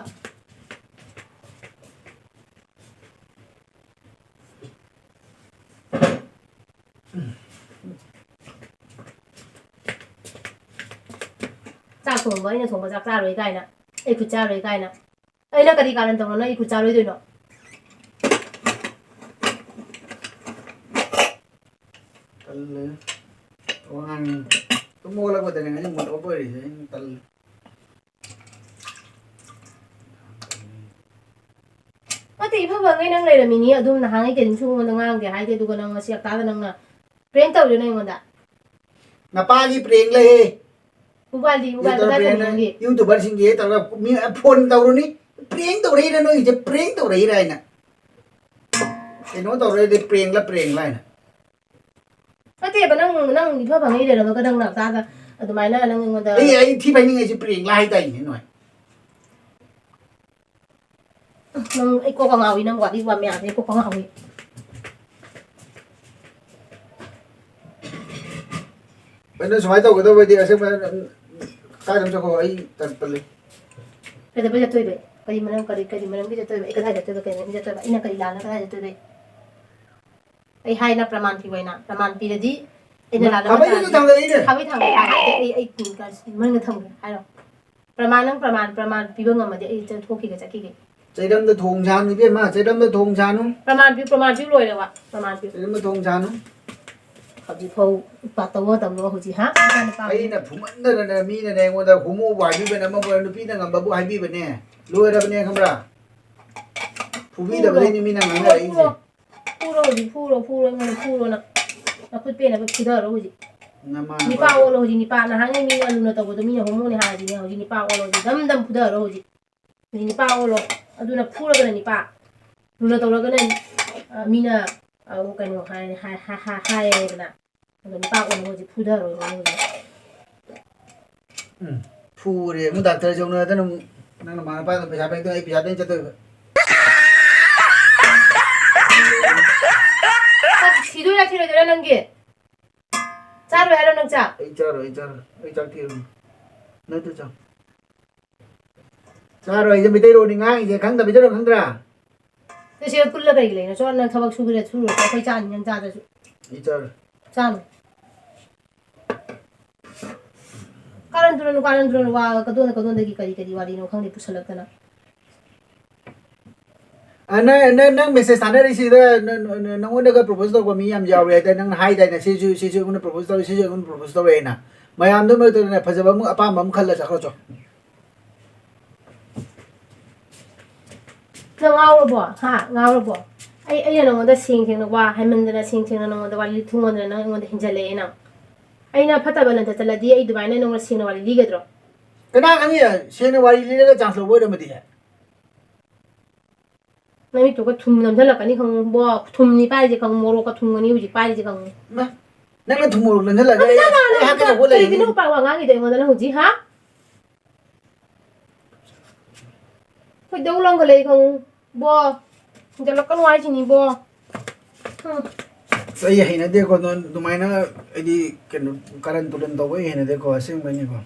ꯆꯥꯛ ꯊꯣꯡꯕ, ꯑꯩꯅ ꯊꯣꯡꯕ ꯆꯥꯛ ꯆꯥꯔꯣꯏ ꯀꯥꯏꯅ, ꯑꯩ ꯈꯨꯠ ꯆꯥꯔꯣꯏ ꯀꯥꯏꯅ꯫ ꯑꯩꯅ ꯀꯔꯤ ꯀꯥꯔꯟ ꯇꯧꯔꯅꯣ ꯑꯩ ꯈꯨꯠ ꯆꯥꯔꯣꯏꯗꯣꯏꯅꯣ? ꯇꯜꯂꯦ꯫ ꯋꯥ ꯉꯥꯡꯅꯤꯡꯗꯦ꯫ ꯇꯨꯝ ꯍꯧꯒꯠꯂꯛꯄꯗꯅꯦ ꯉꯁꯤ mood off ꯑꯣꯏꯔꯤꯁꯦ꯫ ꯑꯩ ꯇꯜꯂꯦ꯫ ꯅꯠꯇꯦ, ꯏꯐ ꯐꯪꯉꯩ ꯅꯪ ꯂꯩꯔꯝꯃꯤꯅꯤ, ꯑꯗꯨꯝ ꯅꯍꯥꯟꯉꯩ ꯀꯔꯤꯝꯁꯨ ꯑꯩꯉꯣꯟꯗ ꯉꯥꯡꯗꯦ ꯍꯥꯏꯗꯦ, ꯑꯗꯨꯒ ꯅꯪ ꯉꯁꯤ ꯍꯞꯇꯥꯗ ꯅꯪꯅ prank ꯇꯧꯔꯤꯔꯣ ꯅꯪ ꯑꯩꯉꯣꯟꯗ? ꯅꯄꯥꯒꯤ prank ꯂꯩꯌꯦ꯫ ꯎꯕꯥꯜꯗꯤ, ꯎꯕꯥꯜꯗ YouTuber ꯀꯗꯥꯏ prank ꯇꯧꯔꯤꯅꯣ ꯅꯪꯒꯤ? YouTuberꯁꯤꯡꯒꯤ ꯇꯧꯔꯒ ꯃꯤ phone ꯇꯧꯔꯨꯅꯤ, "Prank ꯇꯧꯔꯛꯏꯔ ꯅꯣꯏꯒꯤꯁꯦ, prank ꯇꯧꯔꯛꯏꯔ?" ꯍꯥꯏꯅ꯫ ꯀꯩꯅꯣ ꯇꯧꯔꯛꯏꯗꯤ prank ꯂ prank ꯂ ꯍꯥꯏꯅ꯫ ꯅꯠꯇꯦꯕ, ꯅꯪ, ꯅꯪ ꯏꯐ ꯐꯪꯉꯩ ꯂꯩꯔꯝꯃꯒ ꯅꯪ ꯅꯍꯥꯟꯗ ꯑꯗꯨꯃꯥꯏꯅ ꯅꯪ ꯑꯩꯉꯣꯟꯗ ꯑꯩ, ꯑꯩ ꯊꯤ ꯐꯥꯏꯅꯤꯡꯉꯩꯁꯦ prank ꯂ ꯍꯥꯏꯗꯥꯏꯅꯦ ꯅꯣꯏ? ꯅꯪ, ꯑꯩ ꯀꯣꯛꯀ ꯉꯥꯎꯏ, ꯅꯪ ꯋꯥꯔꯤ ꯋꯥ ꯃꯌꯥꯝꯁꯦ ꯑꯩ ꯀꯣꯛꯀ ꯉꯥꯎꯏ꯫ ꯑꯩꯅ ꯁꯨꯃꯥꯏꯅ ꯇꯧꯒꯗꯧꯕꯗꯤ ꯑꯁꯦꯡꯕ ꯀꯥꯏꯗ ꯑꯃ ꯆꯠꯈꯣ, ꯑꯩ ꯇꯟ-, ꯇꯜꯂꯤ꯫ ꯀꯩꯗꯧꯕꯩ ꯆꯠꯇꯣꯏꯕ? ꯀꯔꯤ ꯃꯔꯝ, ꯀꯔꯤ, ꯀꯔꯤ ꯃꯔꯝꯒꯤ ꯆꯠꯇꯣꯏꯕ? ꯑꯩ ꯀꯗꯥꯏ ꯆꯠꯇꯣꯏꯕ? ꯀꯩ ꯃꯔꯝꯒꯤ ꯆꯠꯇꯣꯏꯕ? ꯑꯩꯅ ꯀꯔꯤ ꯂꯥꯟꯅ ꯀꯗꯥꯏ ꯆꯠꯇꯣꯏꯕ? ꯑꯩ ꯍꯥꯏꯅ ꯄ꯭ꯔꯃꯥꯟ ꯄꯤꯌꯨ ꯍꯥꯏꯅ? ꯄ꯭ꯔꯃꯥꯟ ꯄꯤꯔꯗꯤ ꯑꯩꯅ ꯂꯥꯟꯅ ꯈꯥꯕꯩꯗꯨꯁꯨ ꯊꯥꯡꯒꯠꯂꯛꯏꯅꯦ꯫ ꯈꯥꯕꯩ ꯊꯥꯡꯒꯠꯂꯛꯏ ꯍꯥꯏꯔꯗꯤ ꯑꯩ, ꯑꯩ ꯃꯅꯨꯡꯗ ꯊꯝꯒꯦ ꯍꯥꯏꯔꯣ? ꯄ꯭ꯔꯃꯥꯟ, ꯅꯪ ꯄ꯭ꯔꯃꯥꯟ, ꯄ꯭ꯔꯃꯥꯟ ꯄꯤꯕ ꯉꯝꯃꯗꯤ ꯑꯩ ꯆꯠꯊꯣꯛꯈꯤꯒꯦ, ꯆꯠꯈꯤꯒꯦ꯫ ꯆꯩꯔꯝꯗ ꯊꯣꯡ ꯁꯥꯅꯨ ꯏꯕꯦꯝꯃ, ꯆꯩꯔꯝꯗ ꯊꯣꯡ ꯁꯥꯅꯨ꯫ ꯄ꯭ꯔꯃꯥꯟ ꯄꯤꯌꯨ, ꯄ꯭ꯔꯃꯥꯟ ꯄꯤꯌꯨ ꯂꯣꯏꯔꯦ ꯋꯥ, ꯄ꯭ꯔꯃꯥꯟ ꯄꯤꯌꯨ꯫ ꯆꯩꯔꯝꯗ ꯊꯣꯡ ꯁꯥꯅꯨ꯫ ꯍꯧꯖꯤꯛ ꯐꯧ ꯄꯥ-, ꯇꯧꯕ ꯃꯇꯝꯗꯣ ꯍꯧꯖꯤꯛ, ꯍꯥ? ꯏꯆꯥ ꯅꯨꯄꯥ ꯑꯩꯅ ꯐꯨꯃꯟꯗꯅꯅꯦ, ꯃꯤꯅꯅꯦ ꯑꯩꯉꯣꯟꯗ ꯍꯣꯃꯣꯕꯨ ꯍꯥꯏꯕꯤꯕꯅꯦ, ꯑꯃꯕꯨ ꯍꯥꯏ-, ꯅꯨꯄꯤꯅ ꯉꯝꯕꯕꯨ ꯍꯥꯏꯕꯤꯕꯅꯦ꯫ ꯂꯣꯏꯔꯕꯅꯦ ꯈꯪꯕ꯭ꯔꯥ? ꯐꯨꯕꯤꯗꯕꯗꯩꯅꯦ ꯃꯤꯅ ꯉꯥꯡꯅꯔꯛꯏꯁꯦ꯫ ꯐꯨꯔꯣ, ꯐꯨꯔꯣ ꯍꯧꯖꯤꯛ, ꯐꯨꯔꯣ, ꯐꯨꯔꯣ, ꯑꯩꯉꯣꯟꯗ ꯐꯨꯔꯣ ꯅꯪ꯫ ꯅꯈꯨꯠ ꯄꯦꯟꯅꯕ ꯐꯨꯊꯔꯣ ꯍꯧꯖꯤꯛ꯫ ꯅꯃꯥ ꯅꯤꯄꯥ ꯅꯄꯥꯗꯣ꯫ ꯑꯣꯜꯂꯣ ꯍꯧꯖꯤꯛ, ꯅꯤꯄꯥ꯫ ꯅꯍꯥꯟꯉꯩ ꯃꯤꯅ ꯂꯨꯅ ꯇꯧꯕꯗꯣ ꯃꯤꯅ ꯍꯣꯃꯣꯅꯦ ꯍꯥꯏꯔꯁꯤꯅꯦ, ꯍꯧꯖꯤꯛ ꯅꯤꯄꯥ ꯑꯣꯜꯂꯣ ꯍꯧꯖꯤꯛ, ꯗꯝ ꯗꯝ ꯐꯨꯊꯔꯣ ꯍꯧꯖꯤꯛ꯫ ꯍꯧꯖꯤꯛ ꯅꯤꯄꯥ ꯑꯣꯜꯂꯣ꯫ ꯑꯗꯨꯅ ꯐꯨꯔꯒꯅ ꯅꯤꯄꯥ꯫ ꯂꯨꯅ ꯇꯧꯔꯒꯅ, ꯑ, ꯃꯤꯅ, ꯑ, ꯀꯩꯅꯣ ꯍꯥꯏ-, ꯍꯥꯏ-, ꯍꯥꯏ-, ꯍꯥꯏ-, ꯍꯥꯏꯌꯦꯗꯅ꯫ ꯑꯗꯣ ꯅꯤꯄꯥ ꯑꯣꯜꯂꯣ ꯍꯧꯖꯤꯛ, ꯐꯨꯊꯔꯣ ꯍꯧꯖꯤꯛ꯫ ꯎꯝ꯫ ꯐꯨꯔꯦ ꯑꯃꯨꯛ ꯗꯥꯛꯇꯔ ꯌꯧꯅꯗꯅ ꯑꯃꯨꯛ ꯅꯪ ꯅꯃꯥ ꯅꯄꯥꯗ ꯄꯩꯁꯥ ꯄꯤꯔꯛꯇꯣꯏ, ꯑꯩ ꯄꯩꯁꯥꯗꯩ ꯆꯠꯇꯣꯏꯕ꯫ ꯆꯥꯛ ꯊꯤꯗꯣꯏꯔꯥ ꯊꯤꯔꯣꯏꯗꯣꯏꯔꯥ ꯅꯪꯒꯤ? ꯆꯥꯔꯣꯏ ꯍꯥꯏꯔꯣ ꯅꯪ ꯆꯥꯛ? ꯑꯩ ꯆꯥꯔꯣꯏ, ꯑꯩ ꯆꯥꯔꯣꯏ꯫ ꯑꯩ ꯆꯥꯛ ꯊꯤꯔꯣꯏ꯫ ꯅꯠꯇꯨ ꯆꯥꯎ꯫ ꯆꯥꯔꯣꯏ ꯍꯥꯏꯁꯦ ꯃꯩꯇꯩꯂꯣꯟꯅꯤ ꯉꯥꯡꯉꯤꯁꯦ, ꯈꯪꯗꯕ ꯃꯩꯇꯩꯂꯣꯟ ꯈꯪꯗ꯭ꯔꯥ? ꯅꯪ ꯁꯤꯗ ꯄꯨꯜꯂ ꯀꯩꯒꯤ ꯂꯩꯅꯣ? ꯆꯣ, ꯅꯪ ꯊꯕꯛ ꯁꯨꯒꯦꯔꯥ ꯁꯨꯔꯣꯏ, ꯑꯩꯈꯣꯏ ꯆꯥꯅꯤ, ꯅꯪ ꯆꯥꯗ꯭ꯔꯁꯨ꯫ ꯑꯩ ꯆꯥꯔꯣꯏ꯫ ꯆꯥꯅꯨ꯫ ꯀꯥꯔꯟ ꯇꯨꯔꯟ, ꯀꯥꯔꯟ ꯇꯨꯔꯟ ꯋꯥ ꯀꯗꯣꯟ ꯀꯗꯣꯟꯗꯒꯤ ꯀꯔꯤ ꯀꯔꯤ ꯋꯥꯔꯤꯅꯣ ꯈꯪꯗꯦ ꯄꯨꯁꯜꯂꯛꯇꯅ꯫ ꯑ, ꯅꯪ, ꯅꯪ, ꯅꯪ message ꯊꯥꯅꯔꯤꯁꯤꯗ ꯅ-, ꯅ-, ꯅ-, ꯅꯪꯉꯣꯟꯗꯒ propose ꯇꯧꯕ ꯃꯤ ꯌꯥꯝ ꯌꯥꯎꯔꯦ ꯍꯥꯏꯗꯥꯏ? ꯅꯪꯅ ꯍꯥꯏꯗꯥꯏꯅꯦ, "ꯁꯤꯁꯨ, ꯁꯤꯁꯨ ꯑꯩꯉꯣꯟꯗ propose ꯇꯧꯔꯦ, ꯁꯤꯁꯨ ꯑꯩꯉꯣꯟꯗ propose ꯇꯧꯔꯦꯅ"꯫ ꯃꯌꯥꯝꯗꯨ ꯃꯔꯛꯇꯅꯦ, ꯐꯖꯕ ꯑꯃ, ꯑꯄꯥꯝꯕ ꯑꯃ ꯈꯜꯂ ꯆꯠꯈ꯭ꯔꯣ ꯆꯣ꯫ ꯅꯪ ꯉꯥꯎꯔꯕꯣ? ꯍꯥ? ꯉꯥꯎꯔꯕꯣ? ꯑꯩ, ꯑꯩꯅ ꯅꯉꯣꯟꯗ ꯁꯦꯡ ꯁꯦꯡꯅ ꯋꯥ ꯍꯥꯏꯃꯟꯗꯅ, ꯁꯦꯡ ꯁꯦꯡꯅ ꯅꯉꯣꯟꯗ ꯋꯥꯔꯤ ꯊꯨꯡꯉꯣꯟꯗꯅ ꯅꯪ ꯑꯩꯉꯣꯟꯗ ꯍꯦꯟꯖꯜꯂꯛꯑꯦ ꯅꯪ꯫ ꯑꯩꯅ ꯐꯠꯇꯕ ꯂꯝꯆꯠ ꯆꯠꯂꯗꯤ ꯑꯩ ꯑꯗꯨꯃꯥꯏꯅ ꯅꯉꯣꯟꯗ ꯁꯦꯡꯅ ꯋꯥꯔꯤ ꯂꯤꯒꯗ꯭ꯔꯣ? ꯀꯅꯥ ꯈꯪꯉꯤ? ꯁꯦꯡꯅ ꯋꯥꯔꯤ ꯂꯤꯔꯒ chance ꯂꯧꯕ ꯑꯣꯏꯔꯝꯃꯗꯤ? ꯅꯃꯤꯠꯇꯨꯒ ꯊꯨꯝ ꯅꯝꯁꯤꯜꯂꯛꯀꯅꯤ ꯈꯪꯉꯨ ꯕꯣ꯫ ꯊꯨꯝꯅꯤ ꯄꯥꯏꯔꯤꯁꯦ ꯈꯪꯉꯨ, ꯃꯣꯔꯣꯛꯀ ꯊꯨꯝꯒꯅꯤ ꯍꯧꯖꯤꯛ ꯄꯥꯏꯔꯤꯁꯦ ꯈꯪꯉꯨ꯫ ꯏꯃꯥ, ꯅꯪꯅ ꯊꯨꯝ ꯃꯣꯔꯣꯛ ꯅꯝꯁꯤꯜꯂꯒ ꯑꯩ, ꯑꯩ ꯍꯥꯠꯀꯦ ꯇꯧꯕ ꯂꯩꯔꯤꯅꯤ꯫ ꯀꯔꯤꯒꯤꯅꯣ ꯄꯥꯛ ꯋꯥ ꯉꯥꯡꯉꯤꯗꯣ ꯑꯩꯉꯣꯟꯗ ꯅꯪ ꯍꯧꯖꯤꯛ, ꯍꯥ? ꯈꯣꯏꯗꯧ ꯂꯪꯈꯠꯂꯛꯏ ꯈꯪꯉꯨ ꯕꯣ꯫ ꯍꯦꯟꯖꯜꯂꯛꯀꯅꯨ ꯍꯥꯏꯁꯤꯅꯤ ꯕꯣ꯫ ꯍꯨꯝ꯫ ꯑꯁ, ꯑꯩ ꯍꯩꯅꯗꯦꯀꯣ, ꯅꯣꯏ ꯑꯗꯨꯃꯥꯏꯅ, ꯑꯩꯗꯤ ꯀꯩꯅꯣ, ꯀꯥꯔꯟ ꯇꯨꯔꯟ ꯇꯧꯕ ꯑꯩ ꯍꯩꯅꯗꯦꯀꯣ, ꯑꯁꯦꯡꯕꯩꯅꯤꯀꯣ꯫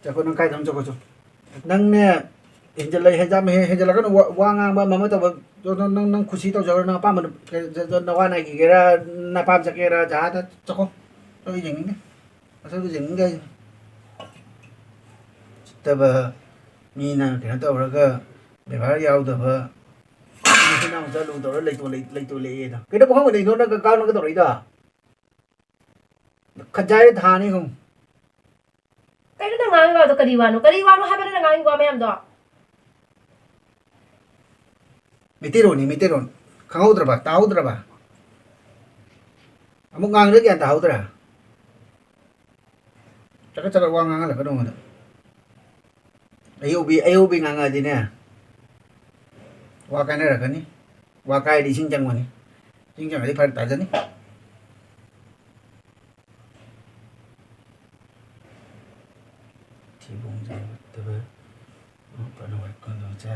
ꯆꯠꯈꯣ, ꯅꯪ ꯀꯥꯏꯗꯅꯣ ꯆꯠꯈꯣ, ꯆꯣ꯫ ꯅꯪꯅꯦ, ꯍꯦꯟꯖꯜꯂꯛ-, ꯍꯦꯟꯖꯥꯝ-, ꯍꯦ-, ꯍꯦꯟꯖꯜꯂꯛꯀꯅꯨ, ꯋꯥ, ꯋꯥ ꯉꯥꯡꯕ ꯑꯃ, ꯑꯃ ꯇꯧꯕ, ꯅꯪ, ꯅꯪ, ꯅꯪ ꯈꯨꯁꯤ ꯇꯧꯖꯔꯣ, ꯅꯪ ꯑꯄꯥꯝꯕꯗꯣ, ꯀꯩ-, ꯖ-, ꯖ-, ꯅꯋꯥ ꯅꯥꯏꯈꯤꯒꯦꯔꯥ, ꯅꯄꯥꯝ ꯆꯠꯀꯦꯔꯥ, ꯖꯍꯥꯗ ꯆꯠꯈꯣ꯫ ꯑꯩ ꯌꯦꯡꯅꯤꯡꯗꯦ꯫ ꯃꯁꯛꯇꯨ ꯌꯦꯡꯅꯤꯡꯗꯦ ꯑꯩ꯫ ꯎꯁꯤꯠꯇꯕ, ꯃꯤꯅ ꯀꯩꯅꯣ ꯇꯧꯔꯒ ꯕꯦꯕꯥꯔ ꯌꯥꯎꯗꯕ, ꯃꯆꯤꯟ ꯃꯅꯥꯎ ꯆꯠꯂꯨ ꯇꯧꯔ ꯂꯩꯇꯣ-, ꯂꯩ-, ꯂꯩꯇꯣ ꯂꯩꯌꯦꯗꯣ꯫ ꯀꯩꯗꯧꯕ ꯈꯪꯉꯣꯏꯗꯣꯏꯅꯣ ꯅꯪ ꯀꯥꯎꯅꯒ ꯇꯧꯔꯛꯏꯗꯣ? ꯈꯠꯖꯥꯏꯔ ꯊꯥꯅꯤ ꯈꯪꯉꯨ꯫ ꯀꯩꯅꯣ ꯅꯪ ꯉꯥꯡꯉꯤ ꯋꯥꯗꯣ? ꯀꯔꯤ ꯋꯥꯅꯣ? ꯀꯔꯤ ꯋꯥꯅꯣ ꯍꯥꯏꯕꯅꯣ ꯅꯪ ꯉꯥꯡꯉꯤ ꯋꯥ ꯃꯌꯥꯝꯗꯣ? ꯃꯩꯇꯩꯔꯣꯟꯅꯤ, ꯃꯩꯇꯩꯔꯣꯟ꯫ ꯈꯪꯍꯧꯗ꯭ꯔꯕ? ꯇꯥꯍꯧꯗ꯭ꯔꯕ? ꯑꯃꯨꯛ ꯉꯥꯡꯗ ꯒ꯭ꯌꯥꯟ ꯇꯥꯍꯧꯗ꯭ꯔꯥ? ꯆꯒꯠ ꯆꯒꯠ ꯋꯥ ꯉꯥꯡꯍꯜꯂꯛꯀꯅꯨ ꯑꯩꯉꯣꯟꯗ꯫ ꯑꯌꯧꯕꯤ, ꯑꯌꯧꯕꯤ ꯉꯥꯡꯉꯛꯑꯗꯤꯅꯦ, ꯋꯥ ꯀꯥꯏꯅꯔꯛꯀꯅꯤ꯫ ꯋꯥ ꯀꯥꯏꯔꯗꯤ ꯏꯁꯤꯡ ꯆꯪꯕꯅꯤ꯫ ꯏꯁꯤꯡ ꯆꯪꯉꯗꯤ ꯐꯔꯛ ꯇꯥꯖꯅꯤ꯫ ꯊꯤꯕꯣꯡꯁꯦ ꯐꯠꯇꯕ, ꯐꯅ ꯋꯥꯏ ꯀꯣꯟꯗꯧꯁꯦ꯫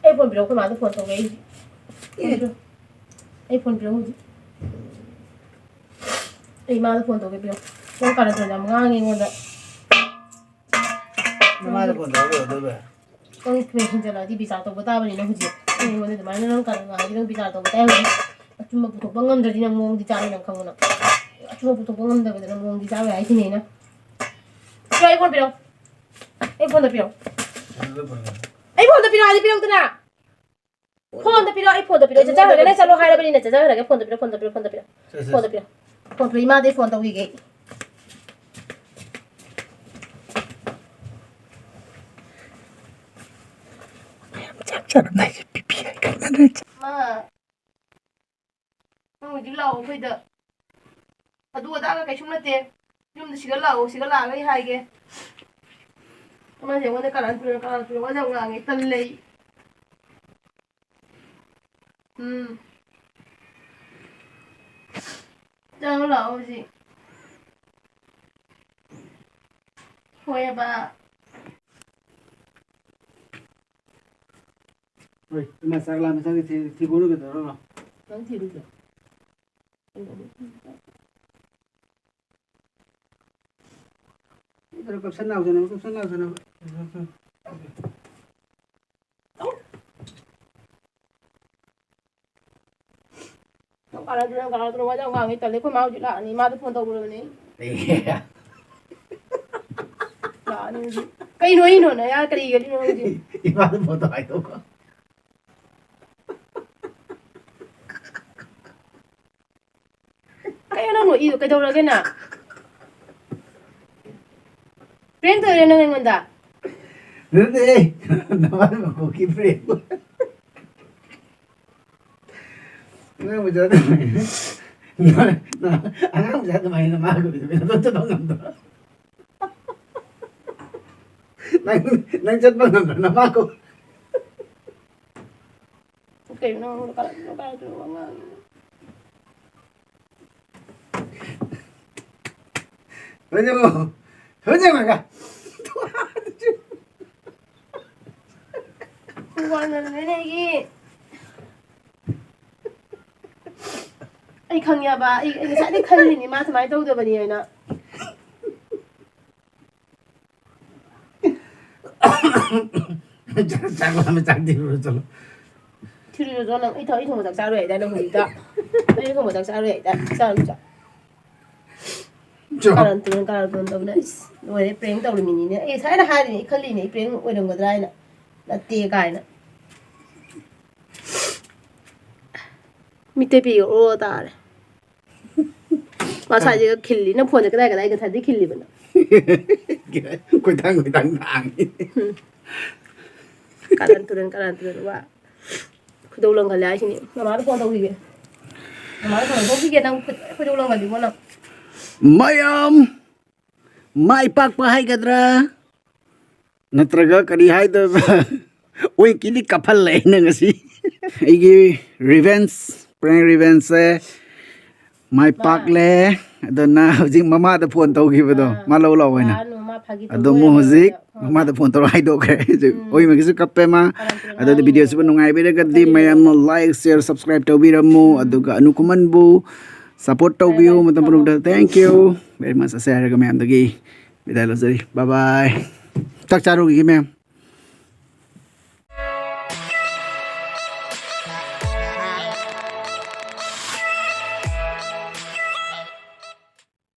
ꯑꯩ phone ꯄꯤꯔꯛꯑꯣ, ꯑꯩꯈꯣꯏ ꯃꯥꯗ phone ꯇꯧꯒꯦ ꯑꯩ꯫ ꯑꯦ꯫ ꯑꯩ phone ꯄꯤꯔꯛꯑꯣ ꯍꯧꯖꯤꯛ꯫ ꯑꯩ ꯏꯃꯥꯗ phone ꯇꯧꯒꯦ, ꯄꯤꯔꯛꯑꯣ꯫ ꯅꯪ ꯀꯥꯔꯟ ꯇꯨꯔꯟ ꯌꯥꯝ ꯉꯥꯡꯉꯦ ꯑꯩꯉꯣꯟꯗ꯫ ꯅꯃꯥꯗ phone ꯇꯧꯔ ꯀꯩꯗꯧꯗꯣꯏꯕ? ꯅꯪ ꯍꯦꯟꯖꯜꯂꯛꯑꯗꯤ ꯕꯤꯆꯥꯔ ꯇꯧꯕ ꯇꯥꯕꯅꯤ ꯅꯪ ꯍꯧꯖꯤꯛ꯫ ꯅꯪ ꯑꯩꯉꯣꯟꯗ ꯑꯗꯨꯃꯥꯏꯅ ꯅꯪ ꯀꯥꯔꯟ ꯉꯥꯡꯉꯗꯤ ꯅꯪ ꯕꯤꯆꯥꯔ ꯇꯧꯕ ꯇꯥꯏ ꯍꯧꯖꯤꯛ꯫ ꯑꯆꯨꯝꯕ ꯄꯨꯊꯣꯛꯄ ꯉꯝꯗ꯭ꯔꯗꯤ ꯅꯪ ꯃꯑꯣꯡꯗꯤ ꯆꯥꯔꯣꯏ ꯅꯪ ꯈꯪꯉꯨ ꯅꯪ꯫ ꯑꯆꯨꯝꯕ ꯄꯨꯊꯣꯛꯄ ꯉꯝꯗꯕꯗ ꯅꯪ ꯃꯑꯣꯡꯗꯤ ꯆꯥꯔꯣꯏ ꯍꯥꯏꯁꯤꯅꯤ ꯑꯩꯅ꯫ ꯄꯤꯔꯛꯑꯣ, ꯑꯩ phone ꯄꯤꯔꯛꯑꯣ꯫ ꯑꯩ phone ꯄꯤꯔꯛꯑꯣ꯫ ꯑꯩ phone ꯄꯤꯔꯛꯑꯣ ꯍꯥꯏꯗꯤ ꯄꯤꯔꯛꯎꯗꯅ꯫ Phone ꯗ ꯄꯤꯔꯛꯑꯣ, ꯑꯩ phone ꯗ ꯄꯤꯔꯛꯑꯣ꯫ ꯆꯠꯆꯈ꯭ꯔꯒꯦ, ꯅꯪ ꯆꯠꯂꯣ ꯍꯥꯏꯔꯕꯅꯤꯅ ꯆꯠꯆꯈ꯭ꯔꯒꯦ꯫ Phone ꯗ ꯄꯤꯔꯛꯑꯣ, phone ꯗ ꯄꯤꯔꯛꯑꯣ, phone ꯗ ꯄꯤꯔꯛꯑꯣ꯫ ꯁꯦ, ꯁꯦ, phone ꯗ ꯁꯦ꯫ ꯄꯤꯔꯛꯑꯣ꯫ Phone ꯗ ꯄꯤꯔꯛꯑꯣ, ꯏꯃꯥꯗꯩ phone ꯇꯧꯈꯤꯒꯦ ꯑꯩ꯫ ꯆꯠꯂꯝꯗꯥꯏꯁꯦ ꯄꯤꯄꯤ ꯍꯥꯏ ꯈꯪꯅꯗ꯭ꯔꯦ꯫ ꯃꯥ, ꯅꯪ ꯍꯧꯖꯤꯛ ꯂꯥꯛꯑꯣ ꯑꯩꯈꯣꯏꯗ꯫ ꯑꯗꯨ ꯑꯗꯥꯒ ꯀꯩꯁꯨꯝ ꯅꯠꯇꯦ꯫ ꯌꯨꯝꯗ ꯁꯤꯗ ꯂꯥꯛꯑꯣ, ꯁꯤꯗ ꯂꯥꯛꯑꯒ ꯑꯩ ꯍꯥꯏꯒꯦ꯫ ꯑꯃꯁꯦ ꯑꯩꯉꯣꯟꯗ ꯀꯔꯥꯟ ꯇꯨꯔꯥꯟ, ꯀꯔꯥꯟ ꯇꯨꯔꯥꯟ ꯋꯥ ꯌꯥꯝ ꯉꯥꯡꯉꯦ, ꯇꯜꯂꯦ ꯑꯩ꯫ ꯎꯝ꯫ ꯆꯪꯉꯨ ꯂꯥꯛꯑꯣ ꯍꯧꯖꯤꯛ꯫ ꯍꯣꯏꯑꯕ꯫ ꯍꯣꯏ, ꯏꯃꯥ ꯆꯥꯛ ꯂꯥꯝꯃꯦ, ꯆꯪꯒꯦ ꯊꯤ-, ꯊꯤꯒꯣꯔꯨꯒꯦ ꯇꯧꯔꯣ ꯂꯥꯎ꯫ ꯅꯪ ꯊꯤꯔꯨꯆꯣ꯫ ꯀꯞꯁꯟ ꯂꯥꯎꯗꯅꯕ, ꯀꯞꯁꯟ ꯂꯥꯎꯗꯅꯕ꯫ ꯅꯪ ꯀꯥꯔꯟ ꯇꯨꯔꯟ, ꯀꯥꯔꯟ ꯇꯨꯔꯟ ꯋꯥ ꯌꯥꯝ ꯉꯥꯡꯉꯦ, ꯇꯜꯂꯦ꯫ ꯑꯩꯈꯣꯏ ꯃꯥ ꯍꯧꯖꯤꯛ ꯂꯥꯛꯑꯅꯤ, ꯏꯃꯥꯗ ꯐꯣꯟ ꯇꯧꯈ꯭ꯔꯕꯅꯦ꯫ ꯑꯦ꯫ ꯂꯥꯛꯑꯅꯤ ꯍꯧꯖꯤꯛ꯫ ꯀꯩꯅꯣ ꯑꯩꯅꯣ ꯅꯌꯥ ꯀꯔꯤ ꯌꯦꯠꯂꯤꯅꯣ ꯍꯧꯖꯤꯛ? ꯏꯃꯥꯗ ꯐꯣꯟ ꯇꯧ ꯍꯥꯏꯗꯣꯛꯈꯣ꯫ ꯀꯩꯅꯣ ꯅꯪ ꯅꯣꯛꯏꯗꯣ? ꯀꯩꯗꯧꯔꯒꯦ ꯅꯪ? Prank ꯇꯧꯔꯤꯔꯣ ꯅꯪ ꯑꯩꯉꯣꯟꯗ? ꯅꯠꯇꯦꯍꯦ, ꯅꯃꯥꯏ ꯃꯀꯣꯛꯀꯤ prank꯫ ꯑꯉꯥꯡ ꯃꯆꯥ ꯑꯗꯨꯃꯥꯏꯅ, ꯑꯉꯥꯡ ꯃꯆꯥ ꯑꯗꯨꯃꯥꯏꯅ ꯃꯥ ꯀꯧꯕꯤꯗꯣ ꯀꯩꯅꯣ ꯆꯠꯄ ꯉꯝꯗ꯭ꯔꯣ? ꯅꯪ, ꯅꯪ ꯆꯠꯄ ꯉꯝꯗ꯭ꯔꯣ ꯅꯃꯥ ꯀꯧ-? ꯀꯩꯅꯣ ꯅꯪꯉꯣꯟꯗ ꯀꯔꯟ ꯇꯨꯔꯟ ꯀꯔꯟ ꯇꯨꯔꯟ ꯋꯥ ꯉꯥꯡꯉꯤ? ꯍꯧꯖꯤꯛ ꯑꯃꯨꯛ, ꯍꯧꯖꯤꯛ ꯑꯃꯨꯛꯀ꯫ ꯋꯥꯅꯅꯦ ꯑꯩꯒꯤ꯫ ꯑꯩ ꯈꯪꯉꯦꯕ, ꯑꯩ, ꯑꯩ ꯉꯁꯥꯏꯗꯩ ꯈꯜꯂꯤꯅꯤ ꯃꯥ ꯁꯨꯃꯥꯏꯅ ꯇꯧꯗꯕꯅꯤ ꯍꯥꯏꯅ꯫ ꯆꯥꯛ, ꯆꯥꯛ ꯂꯥꯝꯃꯦ, ꯆꯥꯛ ꯊꯤꯔꯨꯔꯣ ꯆꯠꯂꯣ꯫ ꯊꯤꯔꯨꯔꯣ ꯆꯠꯂꯣ, ꯅꯪ ꯑꯩ ꯊ-, ꯑꯩ ꯊꯣꯡꯕ ꯆꯥꯛ ꯆꯥꯔꯣꯏ ꯍꯥꯏꯗꯥꯏ ꯅꯪ ꯍꯧꯖꯤꯛꯇ? ꯑꯩ ꯊꯣꯡꯕ ꯆꯥꯛ ꯆꯥꯔꯣꯏ ꯍꯥꯏꯗꯥꯏ? ꯆꯥꯔꯨ ꯆꯣ꯫ ꯆꯣ꯫ ꯀꯥꯔꯟ ꯇꯨꯔꯟ, ꯀꯥꯔꯟ ꯇꯨꯔꯟ ꯇꯧꯅ, ꯏꯁ, ꯂꯣꯏꯔꯦ, prank ꯇꯧꯔꯤꯃꯤꯅꯤꯅꯦ꯫ ꯑꯩ ꯉꯁꯥꯏꯅ ꯍꯥꯏꯔꯤꯅꯦ, ꯑꯩ ꯈꯜꯂꯤꯅꯦ, ꯑꯩ prank ꯑꯣꯏꯔꯝꯒꯗ꯭ꯔꯥ ꯍꯥꯏꯅ꯫ ꯅꯠꯇꯦ ꯀꯥꯏꯅ꯫ ꯃꯤꯠꯇ ꯄꯤꯒ ꯑꯣꯔ ꯇꯥꯔꯦ꯫ ꯃꯁꯥꯁꯤꯒ ꯈꯤꯜꯂꯤ꯫ ꯅꯪ ꯐꯣꯟꯁꯦ ꯀꯗꯥꯏ ꯀꯗꯥꯏ ꯉꯁꯥꯏꯗꯩ ꯈꯤꯜꯂꯤꯕ ꯅꯪ? ꯀꯣꯏꯊꯥꯡ ꯀꯣꯏꯊꯥꯡ ꯊꯥꯡꯉꯤ꯫ ꯎꯝ꯫ ꯀꯥꯔꯟ ꯇꯨꯔꯟ, ꯀꯥꯔꯟ ꯇꯨꯔꯟ, ꯋꯥ꯫ ꯈꯣꯏꯗꯧ ꯂꯪꯈꯠꯂꯦ ꯍꯥꯏꯁꯤꯅꯤ꯫ ꯃꯃꯥꯗ ꯐꯣꯟ ꯇꯧꯈꯤꯒꯦ꯫ ꯃꯃꯥꯗ ꯐꯣꯟ ꯇꯧꯈꯤꯒꯦ, ꯅꯪ ꯈꯨꯠ-, ꯈꯣꯏꯗꯧ ꯂꯪꯈꯠꯂꯤꯕꯣ ꯅꯪ? ꯃꯌꯥꯝ ꯃꯥꯏ ꯄꯥꯛꯄ ꯍꯥꯏꯒꯗ꯭ꯔꯥ? ꯅꯠꯇ꯭ꯔꯒ ꯀꯔꯤ ꯍꯥꯏꯗꯣꯏꯕ? ꯑꯣꯏ, ꯀꯤꯗꯤ ꯀꯥꯞꯍꯜꯂꯛꯑꯦ ꯅꯪ ꯉꯁꯤ꯫ ꯑꯩꯒꯤ revenge, prank revengeꯁꯦ ꯃꯥꯏ ꯄꯥꯛꯂꯦ꯫ ꯑꯗꯨꯅ ꯍꯧꯖꯤꯛ ꯃꯃꯥꯗ ꯐꯣꯟ ꯇꯧꯈꯤꯕꯗꯣ, ꯑꯥ꯫ ꯃꯥ ꯂꯧ ꯂꯥꯛꯑꯣ ꯍꯥꯏꯅ꯫ ꯂꯥꯛꯑꯅꯨ, ꯃꯥ ꯐꯥꯒꯤ ꯑꯗꯣ ꯇꯧꯕ ꯃꯨꯛ ꯑꯣꯏꯔꯝꯃꯦ꯫ ꯍꯧꯖꯤꯛ ꯃꯃꯥꯗ ꯐꯣꯟ ꯇꯧꯔ ꯍꯥꯏꯗꯣꯛꯈ꯭ꯔꯦ꯫ ꯍꯧꯖꯤꯛ ꯎꯝ꯫ ꯑꯣꯏꯃꯒꯤꯁꯨ ꯀꯞꯄꯦ ꯃꯥ꯫ ꯀꯥꯔꯟ ꯇꯨꯔꯟ ꯑꯗꯨꯗꯤ ꯉꯥꯡꯉꯤꯅꯦ꯫ Videoꯁꯤꯕꯨ ꯅꯨꯡꯉꯥꯏꯕꯤꯔꯒꯗꯤ ꯐꯥꯒꯤ ꯃꯌꯥꯝꯅ ꯇꯧꯕ꯫ Like, share, subscribe ꯇꯧꯕꯤꯔꯝꯃꯨ꯫ ꯎꯝ꯫ ꯑꯗꯨꯒ ꯑꯅꯨ ꯈꯨꯃꯟꯕꯨ support ꯇꯧꯕꯤꯌꯨ꯫ Bye bye꯫ ꯃꯇꯝ ꯄꯨꯝꯅꯃꯛꯇ thank you very much ꯑꯁꯦ ꯍꯥꯏꯔꯒ ꯃꯌꯥꯝꯗꯒꯤ ꯕꯤꯗꯥꯏ ꯂꯧꯖꯔꯤ꯫ Bye bye꯫ ꯆꯥꯛ ꯆꯥꯔꯨꯈꯤꯒꯦ ꯃꯌꯥꯝ꯫